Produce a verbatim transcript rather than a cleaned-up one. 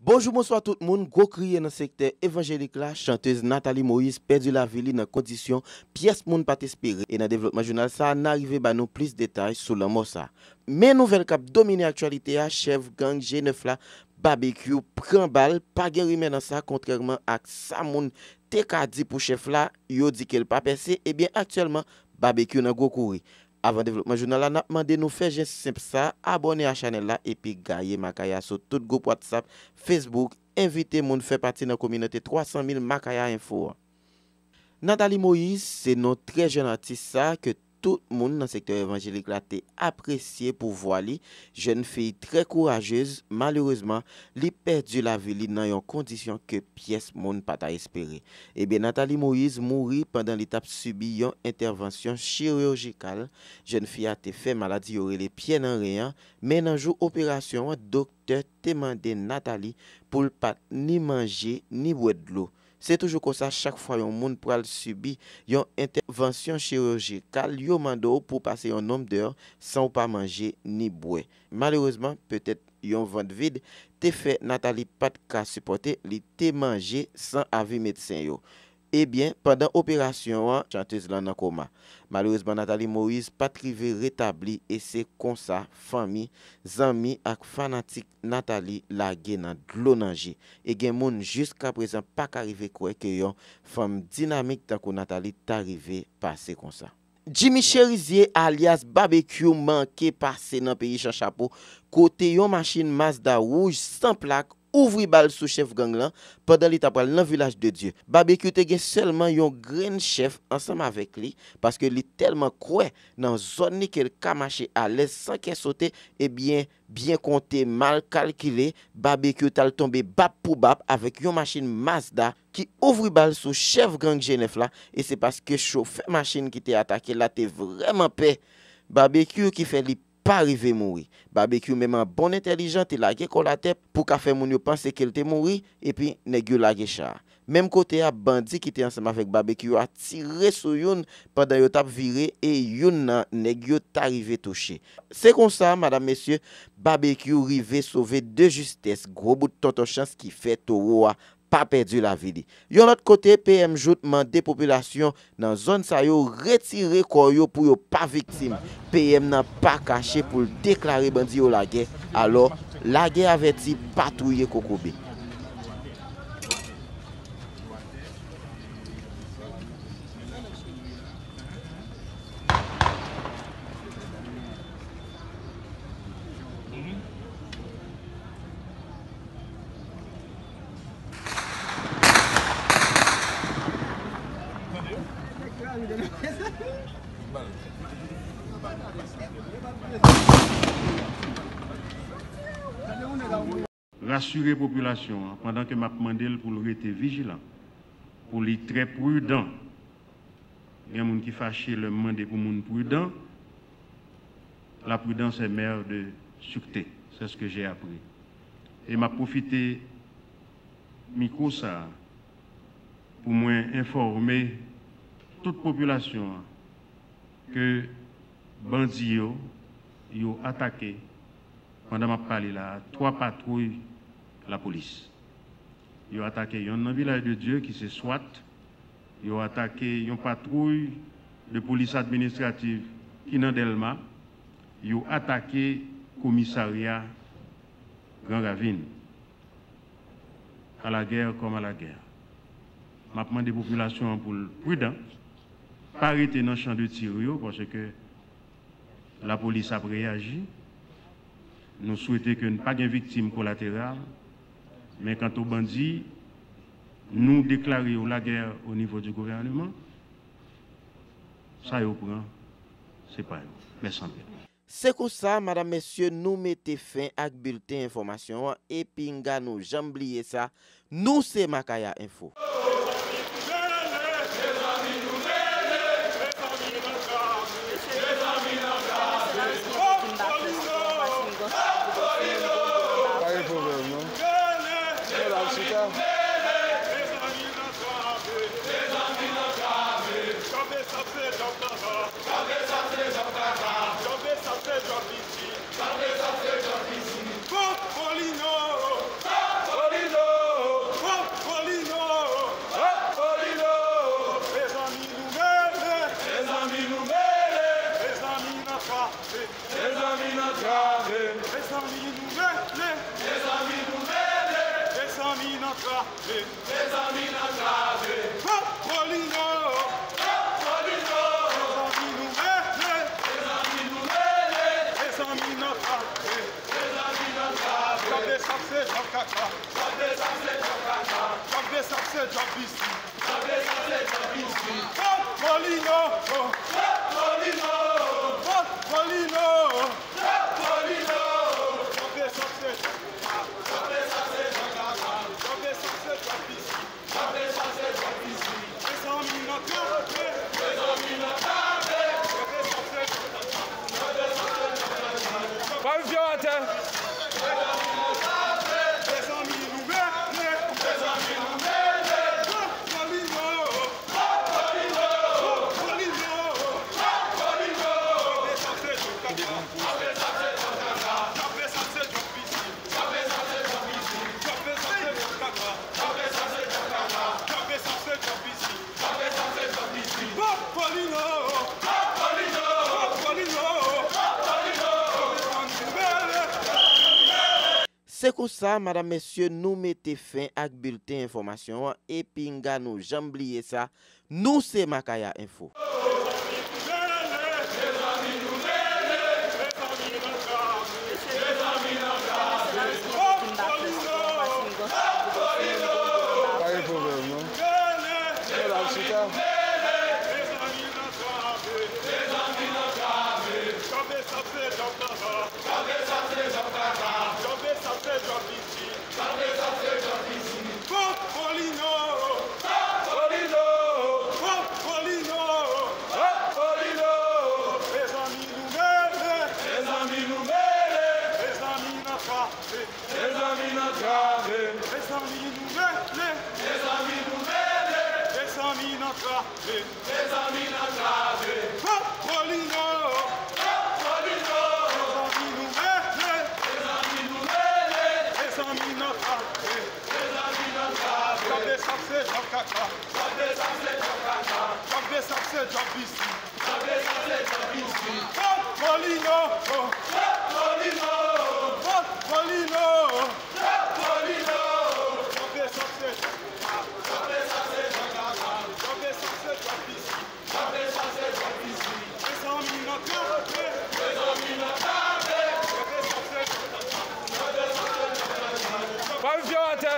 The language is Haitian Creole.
Bonjou, bonswa tout moun. Gwo kriye nan sektè evanjelik la, chantez Nathalie Moïse pèdi lavi li nan kondisyon pyès moun pa t espere. E nan devlopman jounal sa a, n a rive ba nou plis detay sou lanmò sa a. Men nouvèl k ap domine aktyalite a, chèf gang G nèf la, Babekyou, pran bal, pa gen rimè nan sa, kontrèman ak sa moun te ka di pou chèf la, yo di ke l pa pèse, ebyen aktyèlman, Babekyou nan gwo kouri. Avan devlopman jounal la, n ap mande nou fè jès senp sa, abòne a chanèl la epi gaye makaya sou tout gwoup WhatsApp, Facebook, envite moun fè pati nan kominote twa san mil Makaya Enfo an. Nathalie Moïse se non trè jèn atis sa ke tout moun nan sektè evanjelik la te apresye pou vwa li. Jèn fi trè kourajez, malerezman, li pèdi lavi li nan yon kondisyon ke pyès moun pa ta espere. Ebyen, Nathalie Moïse mouri pandan li t ap sibi yon entèvansyon chirijikal. Jèn fi a te fè maladi yo rele pyè nan ren an, men nan jou operasyon an, doktè te mande Nathalie pou l pa t ni manje, ni bwè dlo. Se toujou konsa, chak fwa yon moun pral sibi yon entèvansyon chirijikal, yo mande w pou w pase yon nonb dè san w pa manje ni bwè. Malerezman, petèt yon vant vid te fè Nathalie pa t ka sipòte, li te manje san avi medsen yo. Ebyen, pandan operasyon an, chantez lan nan koma. Malerezman, Nathalie Moïse pa t rive retabli e se konsa fanmi, zanmi ak fanatik Nathalie lage nan dlo nan je. E gen moun jiskaprezan pa ka rive kwè ke yon fanm dinamik tankou Nathalie ta rive pase konsa. Jimmy Cherizier alyas Babekyou manke pase nan peyi Chan Chapo, kote yon machin Mazda wouj san plak ouvri bal sou chèf gang lan pandan li ta pral nan Vilaj de Dye. Babekyou te gen sèlman yon grenn chèf ansanm avèk li, paske li tèlman kwè nan zòn li ke l ka mache alèz san kè sote, ebyen, byen konte, mal kalkile, Babekyou t al tonbe bap pou bap avèk yon machin Mazda ki ouvri bal sou chèf gang G nèf la, e se paske chofè machin ki te atake l la te vrèman pè Babekyou ki fè li pa rive mouri. Babekyou menm an bon entèlijan te lage kò l atè pou ka fè moun yo panse ke l te mouri, epi nèg yo lage cha a. Menm kote a, bandi ki te ansanm avèk Babekyou a tire sou youn pandan yo t ap vire e youn nan nèg yo ta rive touche. Se konsa, madam, mesye, Babekyou rive sove de jistès, gwo bout tonton chans ki fè towo a pa pèdi lavi li. Yon lòt kote, P M Jouthe mande popilasyon nan zòn sa yo retire kò yo pou yo pa viktim. P M nan pa kache pou l deklare bandi yo lagè. Alò, lagè avèti, pa touye kokobe. Rasire popilasyon an pandan ke m ap mande l pou l rete vijilan, pou li trè pridan. Gen moun ki fache lè m mande pou moun pridan. La prudence est mère de sûreté, c'est ce que j'ai appris. E m ap pwofite mikwo sa a pou mwen enfòme tout popilasyon an ke bandi yo, yo atake, pandan m ap pale la a, twa patwouy lapolis. Yo atake yonn nan Vilaj de Dye, ki se swat. Yo atake yon patwouy de polis administratif ki nan Dèlma. Yo atake komisarya Gran Ravin. À la guerre comme à la guerre. M ap mande popilasyon an pou l pridan, pa rete nan chan de tir yo, paske lapolis ap reyaji. Nou swete ke n pa gen viktim kolateral, men kanto bandi, nou deklare yo lagè o nivo di gouvèneman. Sa yo pran, se pa yo. Mèsi anpil. Se konsa, madam, mesye, nou mete fen ak bilten enfòmasyon an, e pinga nou janm bliye sa, nou se Makaya Enfo. Pa gen pwoblèm, non. Mwen la, chita. Kont Molino! Mezanmi nan trave. Hop, Kolino. Hop, Kolino. Mezanmi nou mele. Mezanmi nou mele. Mezanmi nan trave. Mezanmi nan trave. Djòb Besap se djòb kaka. Djòb Besap se djòb kaka. Djòb Besap se djòb isit. Djòb Besap se djòb isit. Hop, Kolino. Hop, Kolino. Hop, Kolino. Hop, Kolino. Djòb Besap se djòb kaka. Djòb Besap se djòb kaka. Djòb Besap se djòb isit. Djòb Besap se djòb isit. Mezanmi nan trave. Mezanmi nan trave. Djòb Besap se djòb kaka. Djòb Besap se djòb kaka. Pral vye atè. Mezanmi nou mele. Mezanmi nou mele. Kolino. Se konsa, madam, mesye, nou mete fen ak bilten enfòmasyon an, e pinga nou janm bliye sa, nou se Makaya Enfo. Pa gen pwoblèm, non. Mwen la, m chita. Djòb Besap se djòb kaka. Djòb Besap se djòb isit. Djòb Besap se djòb isit. Hop, Kolino. Hop, Kolino. Hop, Kolino. Hop, Kolino. Mezanmi nou mele. Mezanmi nou mele. Mezanmi nan trave. Mezanmi nan trave. Mezanmi nou mele. Mezanmi nou mele. Mezanmi nan trave. Mezanmi nan trave. Hop, Kolino. Hop, Kolino. Mezanmi nou mele. Mezanmi nou mele. Mezanmi nan trave. Mezanmi nan trave. Djòb Besap se djòb kaka. Djòb Besap se djòb kaka. Djòb Besap se djòb isit. Djòb Besap se djòb isit. Hop, Kolino. Hop, Kolino. Hop, Kolino. Hop, Kolino. Djòb Besap se djòb kaka. Djòb Besap se djòb kaka. Djòb Besap se djòb isit. Djòb Besap se djòb isit. Mezanmi nan trave. Mezanmi nan trave. Djòb Besap se djòb kaka. Djòb Besap se djòb kaka. Pral vye atè.